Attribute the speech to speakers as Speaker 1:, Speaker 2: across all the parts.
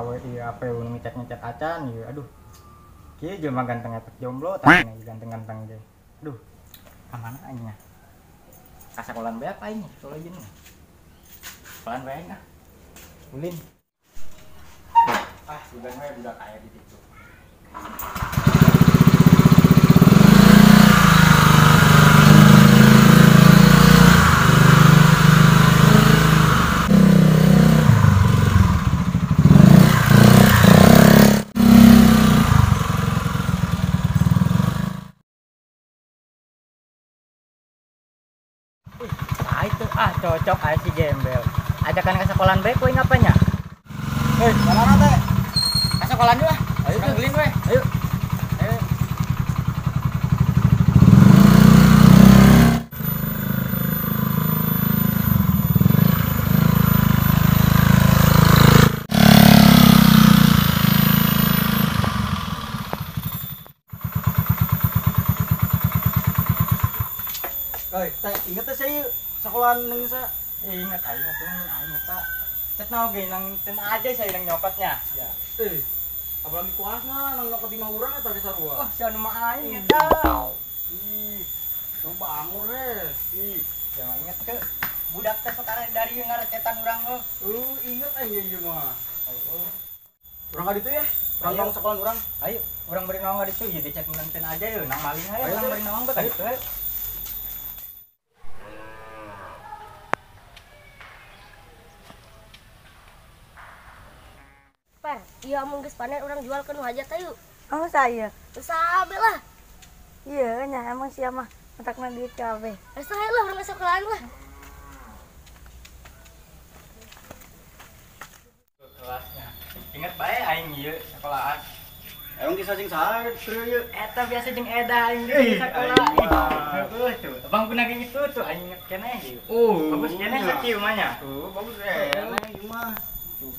Speaker 1: Awe ieu apa nu ngechat-ngechat acan ieu aduh. Kieu jelema ganteng efek jomblo tapi ganteng-ganteng ge. Aduh. Ka mana aing nya? Ka sakolaan bae apa aing sekolah ieu nih. Sekolahan bae aing ah. Ulin. Ah, sugan we budak aya di ditu. Ah itu ah cocok aja si gembel. Ajakan ke sekolahan bae kowe ngapanya?
Speaker 2: Hei, mana teh?
Speaker 1: Ke sekolahan dulu lah.
Speaker 2: Ayo
Speaker 1: ulin we.
Speaker 2: Ayo.
Speaker 1: Ayo.
Speaker 2: Hei, teh inget teh saya sekolahan nang sa.
Speaker 1: Ingat aing atuh aing eta. Cet naon ge nang ten aja saya nang nyokotnya.
Speaker 2: Ya. Apalagi kuasna nang nyokot di mah urang eta ge sarua.
Speaker 1: Oh, si anu mah aing eta.
Speaker 2: Ih, coba anggur we.
Speaker 1: Ih, jangan inget ke budak teh sok dari ngarecetan urang heuh.
Speaker 2: Inget aing ieu mah.
Speaker 1: Heeh.
Speaker 2: Urang ka ditu ya? Urang nang sekolahan urang.
Speaker 1: Ayo, urang beri naon ka ditu ieu dicet menang ten aja yeuh nang maling ayo urang beri naon ka ditu ayo.
Speaker 3: Per, iya amun geus panen urang jual ke nu hajat ayo.
Speaker 4: Oh saya.
Speaker 3: Sabe lah.
Speaker 4: Iya nya emang sia mah matakna duit kabeh.
Speaker 3: Geus hayu lah urang ka sekolahan lah.
Speaker 1: Kelasnya. Ingat bae aing ieu sekolahan.
Speaker 2: Emang kisah jeung saha teu ieu?
Speaker 1: Eta biasa jeung Eda aing di sekolah. Heuh tuh. Abang pernah kayak gitu tuh aing inget keneh ieu.
Speaker 2: Oh,
Speaker 1: bagus keneh sakieu mah nya.
Speaker 2: Tuh, bagus keneh ieu mah.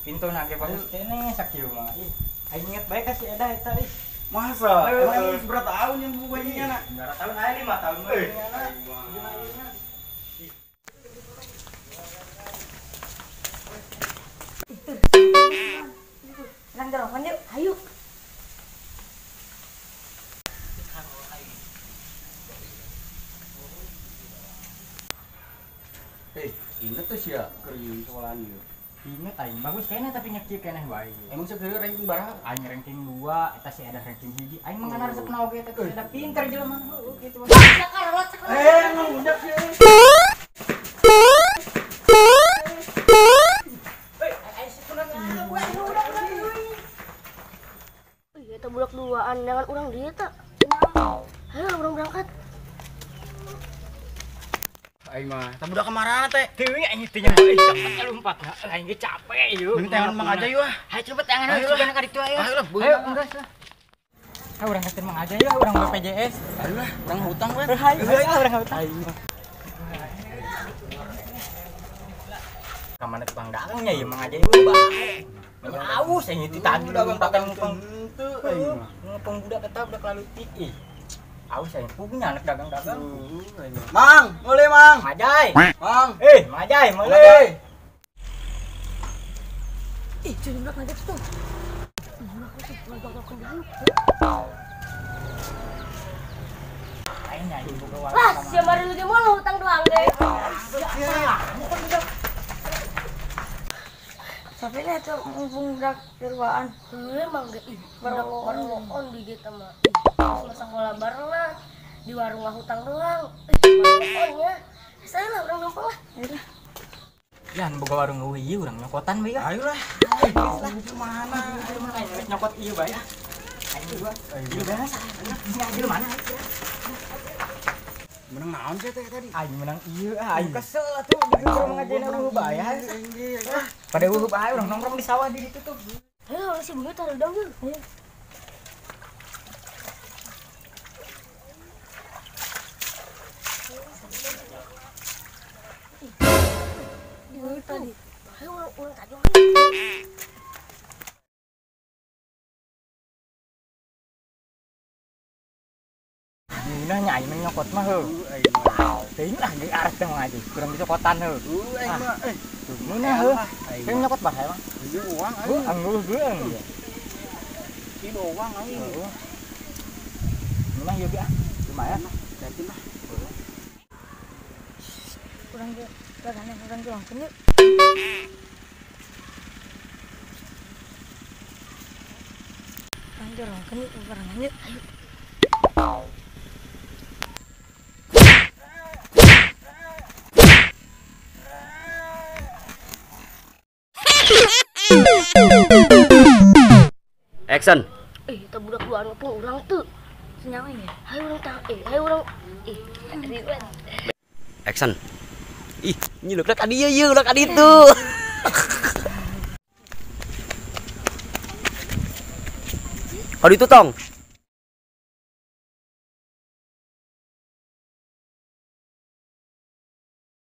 Speaker 1: Pintu nage bagus keneh sakieu mah. Ih, aing inget bae ka si Eda eta ih.
Speaker 2: Masa? Emang geus berapa tahun yang buku bayinya na?
Speaker 1: Berapa tahun aing 5 tahun we.
Speaker 4: Nang telepon yuk.
Speaker 3: Ayo.
Speaker 2: Inget tuh sih ya keur sekolahan ieu.
Speaker 1: Inget aing bagus keneh tapi nyekir keneh wae.
Speaker 2: Emang sebenarnya ranking baraha?
Speaker 1: Aing ranking 2, eta si ada ranking 1. Aing mah ngan resepna oge eta si ada pinter jelema heueuh kitu.
Speaker 3: Sakarot sakarot.
Speaker 2: Emang budak sih.
Speaker 1: Aing si kunaon budak
Speaker 3: Ih, eta budak duaan jangan urang dieu teh. Ayo urang berangkat.
Speaker 2: Aing mah, tah budak kamarana teh?
Speaker 1: Teuing aing teh nya cepet lompat. Aing ge capek ieu.
Speaker 2: Mending tangan Mang Aja yeuh ah.
Speaker 1: Hayu cepet tangan ayo ka ditu ayo.
Speaker 2: Ayo lah,
Speaker 1: ayo geus lah. Ah urang ka Mang Aja yeuh, urang BPJS.
Speaker 2: Ayo lah, urang hutang we.
Speaker 1: Hayu urang hutang. Ka mana tukang dagangnya ieu Mang Aja ieu bae. Aus aing ti tadi dagang numpang
Speaker 2: henteu aing mah.
Speaker 1: Numpang budak eta budak lalutik ih. Aus aing punya anak dagang-dagang.
Speaker 2: Mang, meuli Mang.
Speaker 1: Majai.
Speaker 2: Mang.
Speaker 1: Majai, meuli.
Speaker 3: Ih, cuy budak ngajak tuh. Budak tuh dagang dulu.
Speaker 1: Aing nya ieu boga warung.
Speaker 3: Lah, sia mari lu ge moal hutang doang ge.
Speaker 4: Tapi nya tuh mumpung budak duaan.
Speaker 3: Heuh emang ge ih, budak warung di ge mah. Terus sekolah bareng lah, di warung mah hutang doang. Ih, nya. Saya lah urang numpang lah.
Speaker 4: Ayo lah.
Speaker 1: Ya, boga warung eueuh ieu urang nyokotan bae ah.
Speaker 2: Ayo lah.
Speaker 1: Lah,
Speaker 2: mana?
Speaker 1: Aing nyokot ieu bae ah. Aing dua. Ieu bae sa. Nya ieu mana?
Speaker 2: Menang naon sih teh tadi?
Speaker 1: Aing menang ieu ah, aing kesel atuh di urang ngajeuna eueuh bae ah. Pada eueuh bae urang nongkrong di sawah di ditu tuh.
Speaker 3: Ayo urang si bunga taruh dong yeuh.
Speaker 4: Ayo.
Speaker 3: Tadi. Ayo urang tadi.
Speaker 1: Ngeunah nya aing nyokot mah heuh. Teuing lah geus aras teh mah aja. Kurang dicokotan heuh.
Speaker 2: Aing mah eh.
Speaker 1: Ngeunah heuh. Teuing nyokot bah emang.
Speaker 2: Uang aing.
Speaker 1: Angguh geung.
Speaker 2: Ki uang aing.
Speaker 1: Ngeunah ieu ge ah. Lumayan lah.
Speaker 2: Jadi mah.
Speaker 4: Urang ge barengan urang jongkeun yuk. Urang jorongkeun yuk barengan yuk. Ayo.
Speaker 5: Action.
Speaker 3: Eta budak duaan ngepung urang teu.
Speaker 4: Senyawa ya?
Speaker 3: Hayu urang tang, hayu urang. Ih, ribet.
Speaker 5: Action. Ih, nyiluk ka dieu ieu, ulah ka ditu. Ka ditu tong.